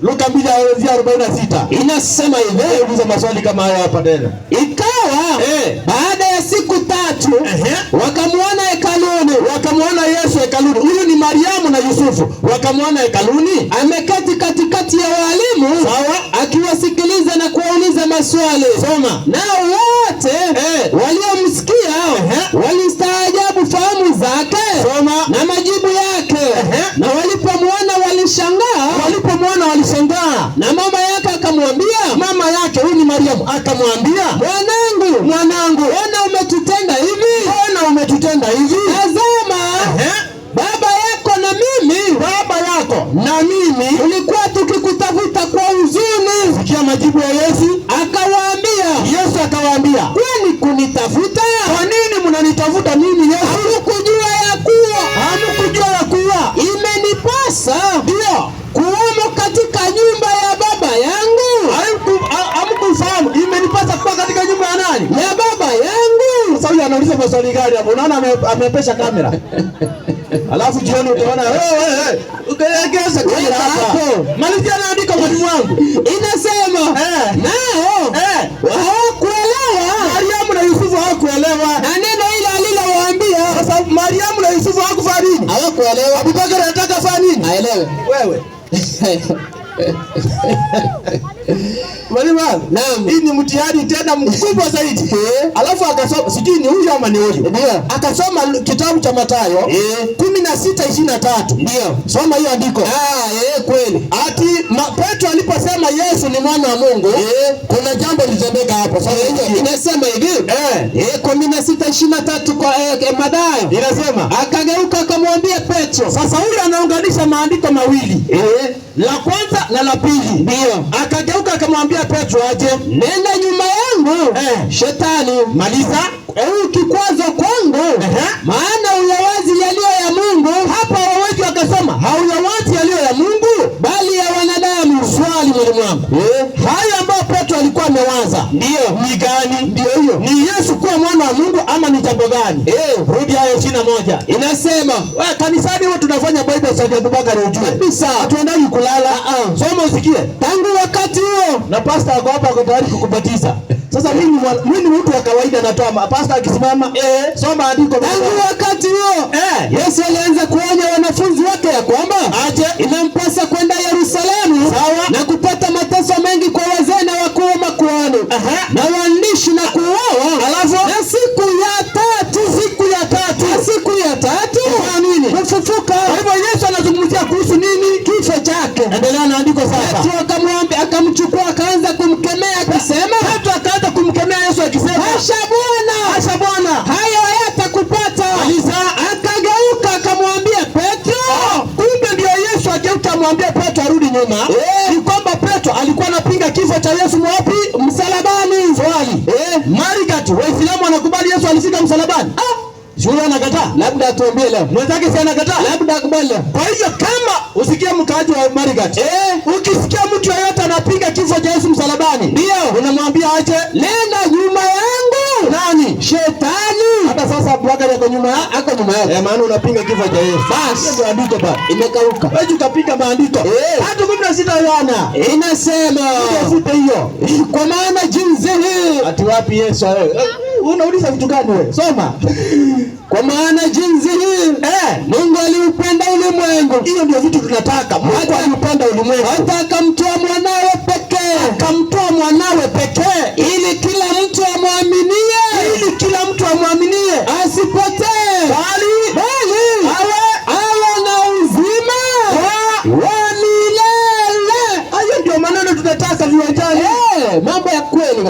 Luka 2:46. Inasema hivi, Uliza maswali kama haya hapa tena. Ikawa baada ya siku 3 wakamwona hekaluni. Wakamwona Yesu hekaluni. Huyu ni Mariamu na Yusufu. Wakamwona hekaluni ameketi katikati ya walimu, Sawa. akiwasikiliza na kuwauliza maswali. Soma. Nao wote waliomsikia walistaajabu fahamu zake Soma. na majibu yake. Na walipomwona walishangaa. Walipomwona walishangaa. Na mama yake akamwambia, Mama yake huyu ni Mariamu akamwambia, mwanangu, mwanangu, mbona umetutenda hivi? Mbona umetutenda hivi? Tazama, baba yako na mimi, baba yako na mimi tulikuwa tukikutafuta kwa huzuni. Sikia majibu ya Yesu. Akawaambia, Yesu akawaambia, kwani kunitafuta? Kwa nini mnanitafuta mimi Yesu? Hamkujua ya kuwa, hamkujua ya kuwa imenipasa ndio kuwamo katika nyumba ya baba yangu? Hamkufahamu imenipasa kuwa katika nyumba ya nani? Ya baba yangu. Sasa huyu anauliza maswali gani hapo? Unaona amepesha kamera. Alafu jioni utaona wewe ukaegeza kamera hapo. Malizia na andiko mwalimu wangu. Inasema nao hawakuelewa. Mariamu na Yusufu hawakuelewa. Na neno hilo alilowaambia. Sasa Mariamu na Yusufu hawakufanya nini? Hawakuelewa. Abubakar anataka fanya nini? Aelewe. Wewe. Mwalimu wangu. Naam. Hii ni mtihani tena mkubwa zaidi. Alafu akasoma, sijui ni huyu ama ni huyu. Ndio. Akasoma kitabu cha Mathayo 16:23. Ndio. Soma hiyo andiko. Kweli. Ati Petro aliposema Yesu ni mwana wa Mungu, kuna jambo lilitendeka hapo. Sasa hiyo Inasema hivi. 16:23 kwa Mathayo. Inasema akageuka akamwambia Petro. Sasa huyu anaunganisha maandiko mawili. La kwanza na la pili. Ndio. Akageuka akamwambia Petro aje, nenda nyuma yangu Shetani. Maliza. Ewe kikwazo kwangu, maana huyawazi yaliyo ya Mungu. Hapa waweji wakasema hauyawazi yaliyo ya Mungu bali ya wanadamu. Swali mwalimu wangu, haya ambayo Petro alikuwa amewaza Ndio. ni gani? Ndio hiyo. Ni Yesu kuwa mwana wa Mungu ama ni jambo gani? Rudi aya 21. Inasema wewe kanisani huwa tunafanya Bible study, Abubakar, ujue. Kabisa. Hatuendagi kulala. Soma usikie. Tangu wakati huo na pastor ako hapa ako tayari kukubatiza. Sasa mimi ni mtu wa kawaida natoa pastor akisimama, soma andiko. Tangu wakati huo Yesu alianza kuonya wanafunzi wake ya kwamba aje inampasa kwenda Yerusalemu Sawa. na kupata mateso mengi kwa wazee na wakuu wa makuhani na waandishi na kuuawa, Alafu na siku ya tatu, siku ya tatu, na siku ya tatu Kufanya nini? Kufufuka. Kwa hivyo Yesu anazungumzia kuhusu nini? Kifo chake. Endelea na andiko sasa. Petro akamwambia, akamchukua akaanza kumkemea akisema, Petro akaanza kumkemea Yesu akisema, Hasha Bwana, Hasha Bwana, hayo hayatakupata. Maliza. Akageuka akamwambia Petro. Kumbe ndio Yesu ageuka amwambia Petro arudi nyuma. Ni kwamba Petro alikuwa anapinga kifo cha Yesu wapi? Msalabani. Swali. Marigat, Waislamu wanakubali Yesu alifika msalabani? Si huyo anakataa? Labda atuambie leo. Mwenzake si anakataa? Labda akubali leo. Kwa hivyo kama usikie mkaaji wa Marigat, ukisikia mtu yeyote anapinga kifo cha Yesu msalabani, Ndio. unamwambia aje, nenda nyuma yangu. Nani? Shetani. Hata sasa Abubakar yako nyuma, ako nyuma yako. Maana unapinga kifo cha Yesu. Bas. Ndio andiko baba. Imekauka. Wewe ukapiga maandiko. 3:16 Yohana. Inasema Ufute hiyo. Kwa maana jinsi hii. Ati wapi Yesu wewe? Unauliza vitu gani wewe? Soma. Kwa maana jinsi hii Mungu aliupenda ulimwengu. Hiyo ndio vitu tunataka. Mungu aliupenda ulimwengu. Hata akamtoa mwanawe pekee. Akamtoa mwanawe pekee. Ili kila mtu amwaminie. Ili kila mtu amwaminie. Asipotee. Bali Bali awe na uzima wa milele. Hayo ndio maneno tunataka viwanjani. Mambo ya kweli.